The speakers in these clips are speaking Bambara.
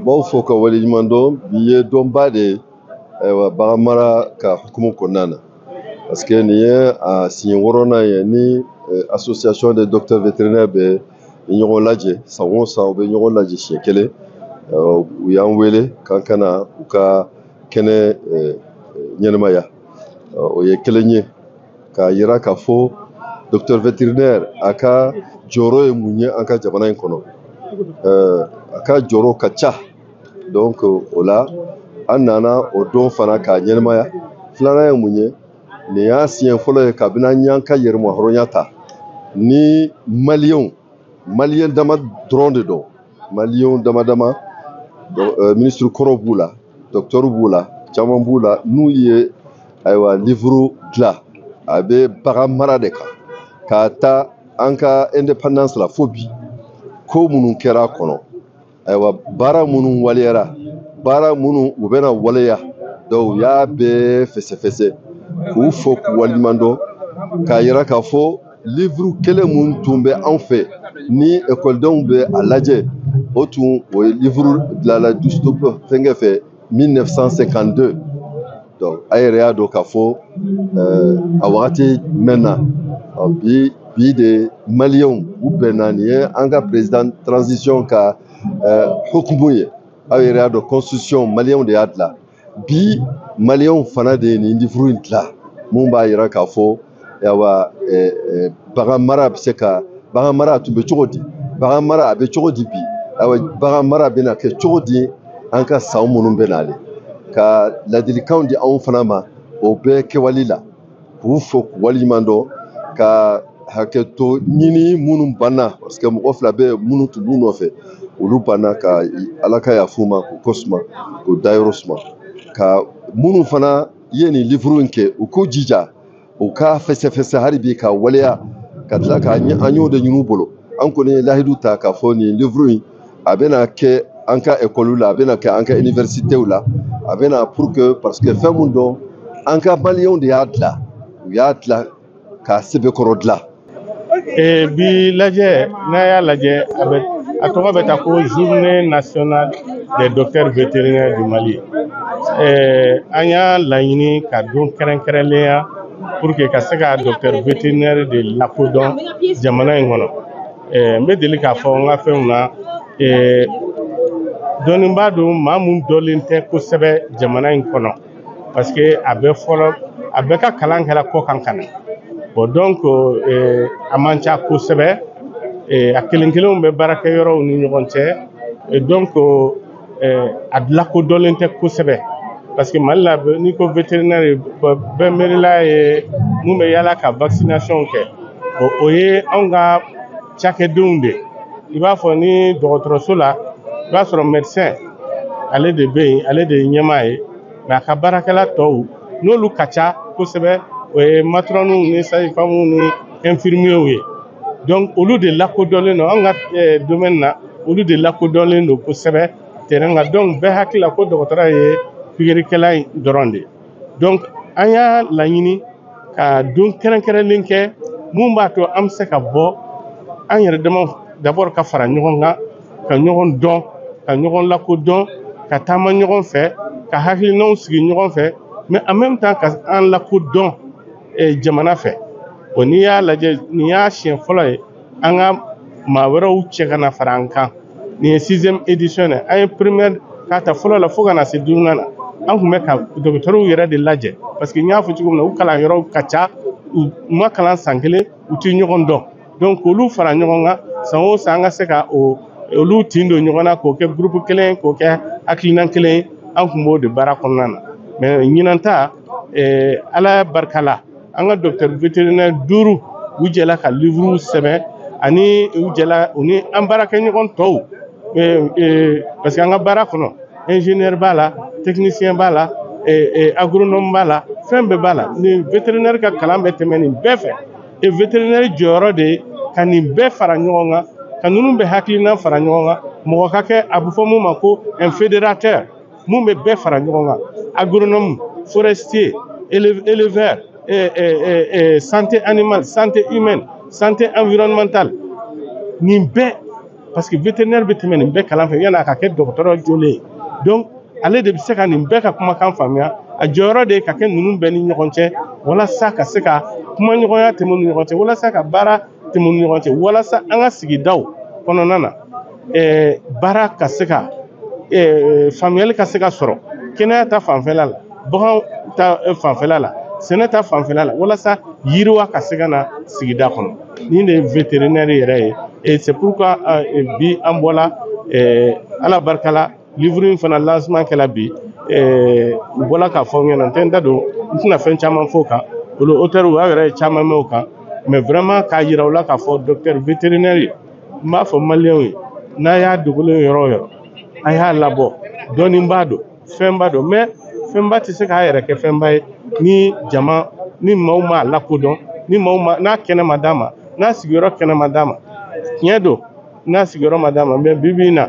B'aw fo ka waleɲuman dɔn. Bi ye donba de ye, ayiwa, bagan mara ka hukumu kɔnɔna na, parce que nin ye a siɲɛ 6nan ye ni Association des docteurs vétérinaires bɛ ɲɔgɔn lajɛ. San o san, u bɛ ɲɔgɔn lajɛ siɲɛ kelen. U y'an wele k'an ka na u ka kɛnɛ ɲɛnɛmaya. O ye kelen ye k'a yira k'a fɔ docteur vétérinaire a ka jɔyɔrɔ ye mun ye an ka jamana in kɔnɔ. A ka jɔyɔrɔ ka ca. Donc o la, an nana o don fana k'a ɲɛnɛmaya. Filanan ye mun ye? Nin y'a siɲɛ fɔlɔ ye kabini an y'an ka yɛrɛmahɔrɔnya ta, ni maliyɛnw, maliyɛn dama dɔrɔn de don, maliyɛnw dama dama, ministre kɔrɔw b'u la, docteur b'u la, caman b'u la, n'u ye, ayiwa, livre dilan a bɛ bagan mara de kan, k'a ta an ka indépendance la fo bi, ko minnu kɛra a kɔnɔ, ayiwa, baara minnu waleyara, baara minnu u bɛna waleya. Donc u y'a bɛɛ fɛsɛfɛsɛ k'u fo k'u waleɲuman dɔn, k'a yira k'a fɔ livre kelen mun tun bɛ anw fɛ ni ekɔlidenw bɛ a lajɛ, o tun o ye livre dilanla fɛnkɛ fɛ 1952. Donc a yɛrɛ y'a dɔn k'a fɔ a wagati mɛnna. Bi bi de, maliyɛnw u bɛnna. Nin ye an ka président transition ka hukumu ye. Aw yɛrɛ y'a dɔn, constitution, maliyɛnw de y'a dilan. Bi, maliyɛnw fana de ye nin livre in dilan mun b'a yira k'a fɔ, ayiwa, bagan mara bɛ se ka, bagan mara tun bɛ cogo di, bagan mara a bɛ cogo di bi, ayiwa, bagan mara bɛna kɛ cogo di an ka san minnu bɛ nalen, ka ladilikanw di anw fana ma o bɛɛ kɛwali la, k'u fo k'u waleɲuman dɔn, ka hakɛto ɲini minnu banna, parce que mɔgɔ fila bɛ minnu tun b'u nɔfɛ, olu banna, ka Ala ka yafa u ma, k'u kɔ suma, k'u dayɔrɔ suma, ka minnu fana ye nin livre in kɛ, u k'u jija u ka fɛsɛfɛsɛ hali bi ka waleya, ka tila ka an y'o de ɲini u bolo. An kɔni ye lahidu ta k'a fɔ nin livre in a bɛna kɛ an ka ekɔliw la, a bɛna kɛ an ka universitéw la, a bɛna pour que, parce que fɛn mun don, an ka maliyɛnw de y'a dilan, u y'a dilan k'a sɛbɛkɔrɔ dilan. Bi lajɛ, n'a y'a lajɛ, a bɛ a tɔgɔ bɛ ta ko Journée nationale des docteurs vétérinaires du Mali. An y'a laɲini ka don kɛrɛnkɛrɛnlenya pour que ka se ka docteur vétérinaire de lakodɔn jamana in kɔnɔ. N bɛ deli k'a fɔ n ka fɛnw na, dɔnnibaa don, maa mun dɔnlen tɛ kosɛbɛ jamana in kɔnɔ, parce que a bɛɛ fɔlɔ, a bɛɛ ka kalan kɛra kɔkan ka na. Bon, donc a man ca kosɛbɛ, a kelen kelenw bɛ baarakɛ yɔrɔw ni ɲɔgɔn cɛ. Donc a lakodɔnlen tɛ kosɛbɛ, parce que Mali la, n'i ko vétérinaire, bɛɛ miirila ye mun bɛ yala ka vaccination kɛ. Bon, o ye anw ka cakɛdenw de. I b'a fɔ ni dɔgɔtɔrɔso la, i b'a sɔrɔ médecin ale de bɛ yen, ale de ye ɲɛmaa ye, mais a ka baarakɛla tɔw, n'olu ka ca kosɛbɛ, o ye matronw ni sage-femme ni infirmiers ye. Donc olu de lakodɔnlen don anw ka domaine na, olu de lakodɔnlen don kosɛbɛ terrain kan. Donc bɛɛ hakili la ko dɔgɔtɔrɔ ye pikirikɛla in dɔrɔn de. Donc an y'a laɲini ka don kɛrɛnkɛrɛnlen kɛ mun b'a to an bɛ se ka bɔ an yɛrɛ dama d'abord, ka fara ɲɔgɔn kan, ka ɲɔgɔn dɔn, ka ɲɔgɔn lakodɔn, ka taama ɲɔgɔn fɛ, ka hakilinaw sigi ɲɔgɔn fɛ, mais en même temps ka an lakodɔn jamana fɛ. O n'i y'a lajɛ, nin y'a siɲɛ fɔlɔ ye an ka maa wɛrɛw cɛ ka na fara an kan. Nin ye sixième édition ye. An ye première k'a ta fɔlɔ la fo ka na se duurunan na, an tun bɛ ka dɔgɔtɔrɔw yɛrɛ de lajɛ, parce que n y'a fɔ cogo min na, u kalan yɔrɔw ka ca, u ma kalan san kelen, u tɛ ɲɔgɔn dɔn. Donc k'olu fara ɲɔgɔn kan san o san, an ka se ka o olu tin don ɲɔgɔn na, k'o kɛ groupe kelen, k'o kɛ hakilina kelen ye, an tun b'o de baara kɔnɔna na. Mais ɲinan ta, Ala barika la, an ka docteur vétérinaire duuru, u jɛla ka livre sɛbɛn, ani u jɛla u ni an baarakɛɲɔgɔn tɔw, parce que an ka baara kɔnɔ, ingénieur b'a la, technicien b'a la, agronome b'a la, fɛn bɛɛ b'a la. Ni vétérinaire ka kalan bɛ tɛmɛ nin bɛɛ fɛ, et vétérinaire jɔyɔrɔ de ye ka nin bɛɛ fara ɲɔgɔn kan, ka ninnu bɛ hakilina fara ɲɔgɔn kan, mɔgɔ ka kɛ a bɛ fɔ mun ma ko un fédérateur, mun bɛ bɛɛ fara ɲɔgɔn kan: agronome, forestier, éleveur, santé animale, santé humaine, santé environnementale, nin bɛɛ. Parce que vétérinaire bɛ tɛmɛ nin bɛɛ kalan fɛ yanni a ka kɛ dɔgɔtɔrɔ jolen ye. Donc ale de bɛ se ka nin bɛɛ ka kumakan faamuya. A jɔyɔrɔ de ye ka kɛ ninnu bɛɛ ni ɲɔgɔn cɛ, walasa ka se ka kumaɲɔgɔnya tɛmɛ u ni ɲɔgɔn cɛ, walasa ka baara tɛmɛ u ni ɲɔgɔn cɛ, walasa an ka sigidaw kɔnɔna na baara ka se ka faamuyali ka se ka sɔrɔ kɛnɛya ta fanfɛla la, baganw ta fanfɛla la, sɛnɛ ta fanfɛla la, walasa yiriwa ka se ka na sigida kɔnɔ. Nin de ye vétérinaire yɛrɛ ye. Et c'est pourquoi bi an bɔla, Ala barika la, livre in fana lancement kɛla bi. U bɔla k'a fɔ n ɲɛna, n tɛ n da don, n tɛna fɛn caman fɔ o kan. Olu auteur aw yɛrɛ ye caman mɛn o kan. Mais vraiment k'a yira u la k'a fɔ docteur vétérinaire ye, n b'a fɔ maliyɛnw ye, n'a y'a dogolen yɔrɔ o yɔrɔ, a y'a labɔ. Dɔɔnin b'a dɔn, fɛnba don, mais fɛnba tɛ se k'a yɛrɛ kɛ fɛnba ye ni jama ni maaw m'a lakodɔn, ni maaw ma n'a kɛnɛ ma d'a ma, n'a sigiyɔrɔ kɛnɛ ma d'a ma. Tiɲɛ don, n'a sigiyɔrɔ ma d'a ma. Mais bi bi in na,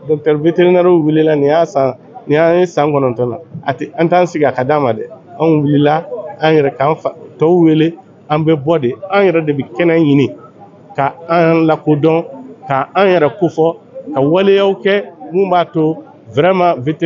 docteur vétérinaire wulila, nin y'a san, nin y'an ye san 9 na, a tɛ an t'an sigi a ka d'a ma dɛ. Anw wulila an yɛrɛ k'an fa tɔw wele, an bɛ bɔ de, an yɛrɛ de bɛ kɛnɛ ɲini ka an lakodɔn, ka an yɛrɛ kofɔ, ka waleyaw kɛ mun b'a to vraiment vétérinaire